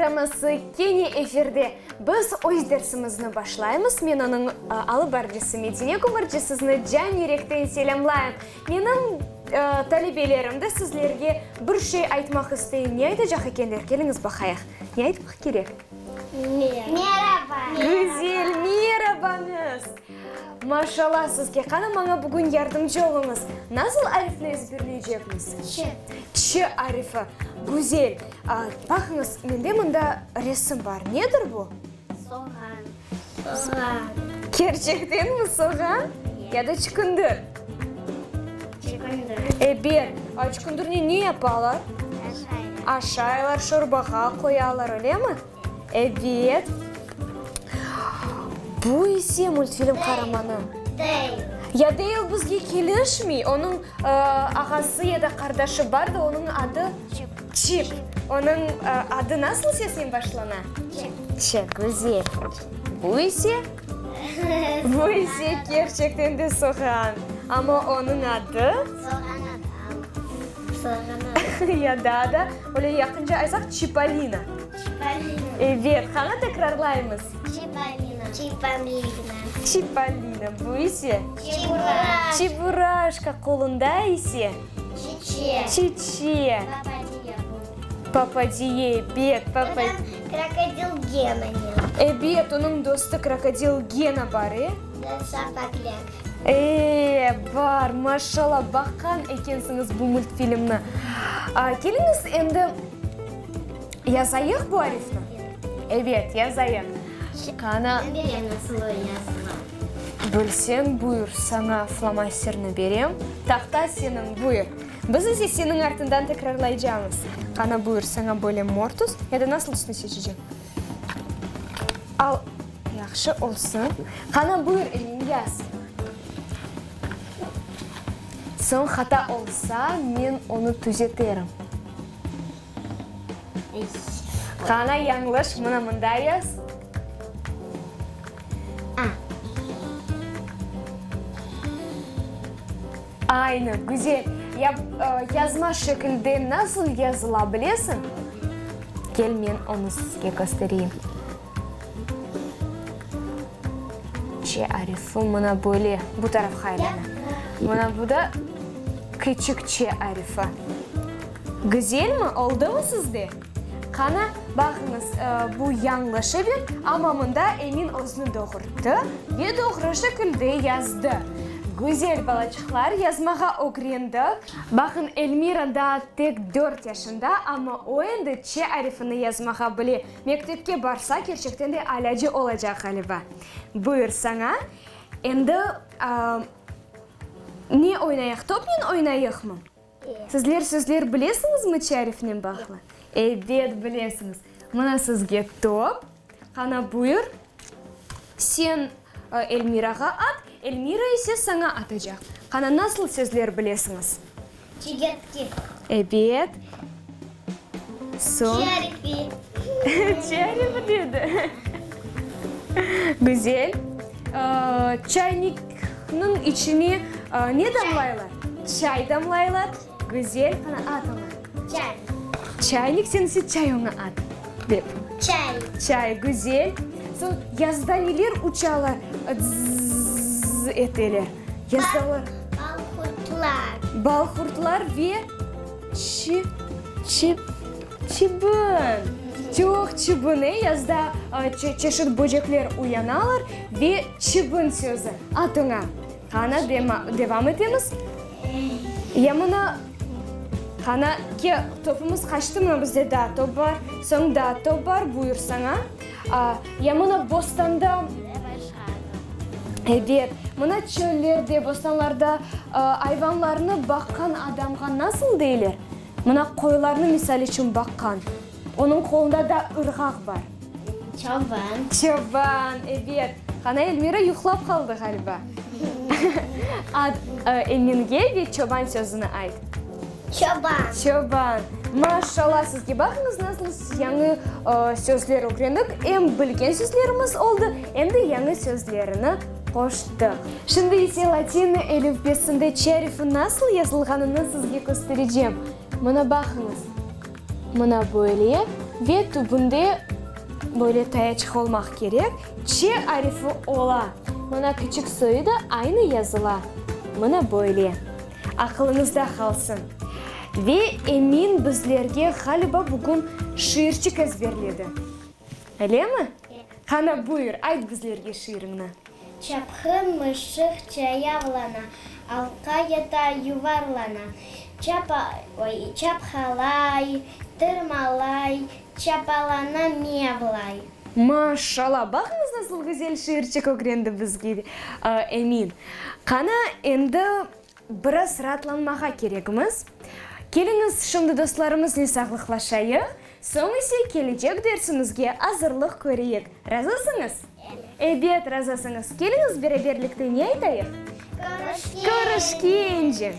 programması kene efirde. Biz öz dersimizni başlaymız. Men onıñ alıp barıcısı Medine Kömürci sizni can yürekten selâmlayım. Menim talebelerim de sizlerge bir şey aytmaq istey. Ne aytacaq ekenler? Keliñiz baqayıq. Ne aytmaq kerek? Meraba! Güzel, merabañız! Maşallah sizge! Qani, maña bugün yardımcı oluñız. Nasıl arifni ezberleycekmiz? Ç. Ç arifi. Güzel. Baqıñız, mende mında resim bar. Nedir bu? Soğan. Soğan. Kerçektenmi soğan? Ya da çükündür? Çükündür. Ebet. Çükündürnen ne yapalar? Aşaylar. Aşaylar, şorbağa qoyalar, öylemi? Ebet. Bu ise multfilm qaramanı. Deyl. Ya Deyl bizge kelişmey. Onıñ ağası ya da qardaşı bar da, onıñ adı? Çip. Çip. Onıñ adı nasıl sesnen başlana? Ç. Ç, güzel. Bu ise? Bu ise kerçekten de soğan. Amma onıñ adı? Soğan adam. Soğan adam. Ya daa da öyle yaqınca aytsaq, Çipolino. Çipolino. Ebet, qana tekrarlaymız. Çipolino. Çipolino. Çipolino. Bu ise? Çeburaşka. Çeburaşka. Qolunda ise? Çiçe. Çiçe. Papadiye bu. Papadiye, ebet, papadiye. Krokodil Genanen. Ebet, onıñ dostu Krokodil Gena bar, e? Şapaklâk. E, bar, maşallah, baqqan ekensiñiz bu multfilmni. Keliñiz, endi yazayıq bu arifni? Ebet, yazayıq. Qana. Men bilem nasıl yazıla. Bilseñ, buyur, saña flomasterni berem. Tahta seniñ, buyur. Biz ise seniñ artından tekrarlaycamız. Qana, buyur, saña böyle mor tüs ya da nasıl tüsni seçeceñ? Al, yahşı olsun. Qana, buyur, Emin, yaz. Soñ hata olsa, men onı tüzeterim. Qana, yañlış, mına mında yaz. A. Aynı, güzel. Ya, yazma şekilde nasıl yazıla, bilesiñ? Kel, men onı sizge köstereyim. Ç arifi mına böyle, bu tarafqa aylana. Mına bu da küçük Ç arifi. Güzelmi? Oldumı sizde? Qana, baqıñız, bu yañlış ebet, amma mında Emin özüni doğurttı ve doğru şekilde yazdı. Güzel, balaçıqlar, yazmağa ögrendik. Baqıñ, Elmira daa tek dört yaşında, amma o endi Ç arifini yazmağa bile. Mektepke barsa, kerçekten de alâcı olacaq, ğaliba. Buyur saña. Endi ne oynayıq, topnen oynayıqmı? Sizler sözler bilesiñizmi Ç arifinen bağlı? Ebet, bilesiñiz. Mına sizge top. Qana, buyur. Sen Elmirağa at, Elmira ise saña atacaq. Qana, nasıl sözler bilesiñiz? Çegertki. Ebet. Soñ. Ç arifi. Ç arifi dedi. Güzel. Çaynikniñ içine ne damlaylar? Çay damlaylar. Güzel. Qana, at oña. Çay. Çaynik, sen ise çay oña at, dep. Çay. Çay, güzel. Soñ, yazda neler uçalar, dzz eteler? Yazdalar. Balqurtlar. Balqurtlar ve çi, çi, çibin. Çoq çibin, e, yazda çeşit böcekler uyanalar ve çibin sözü. At oña. Qana, devam etemiz. Ya mına, qana, ke, topumız qaçtı, mına bizde daa top bar, soñ daa top bar, buyur saña. Ya mına bostanda, ebet, mına çöllerde, bostanlarda ayvanlarnı baqqan adamğa nasıl deyler? Mına qoylarnı, misal içün, baqqan, onıñ qolunda da ırğaq bar. Çoban. Çoban, ebet. Qana, Elmira yuqlap qaldı, ğaliba. Ad, Eminge ve çoban sözüni ayt. Çoban. Çoban. Maşallah sizge, baqıñız, nasıl yañı sözler ögrendik. Em bilgen sözlerimiz oldı, em de yañı sözlerini qoştıq. Şimdi ise latin elifbesinde Ç arifi nasıl yazılğanını sizge kösterecem. Mına baqıñız. Mına böyle. Ve tübünde böyle tayaçıq olmaq kerek, Ç arifi ola. Mına küçük soyu da aynı yazıla. Mına böyle. Aqılıñızda qalsın. Ve Emin bizlerge, ğaliba, bugün şiirçik ezberledi. Öylemi? Qana, buyur, ayt bizlerge şiiriñni. Çapqın mışıq çayavlana, Alqa yata, yuvarlana, Çapa, oy, çapqalay, tırmalay, Çapalana, miyavlay. Maşallah, baqıñız nasıl güzel şiirçik ögrendi bizge Emin. Qana, endi biraz raatlanmağa kerekmiz. Keliñiz, şimdi dostlarımıznen sağlıqlaşayıq, soñ ise kelecek dersimizge azırlıq köreyik. Razısıñız? Ebet, razısıñız. Keliñiz, beraberlikte ne aytayıq? Körüşkence! Körüşkence!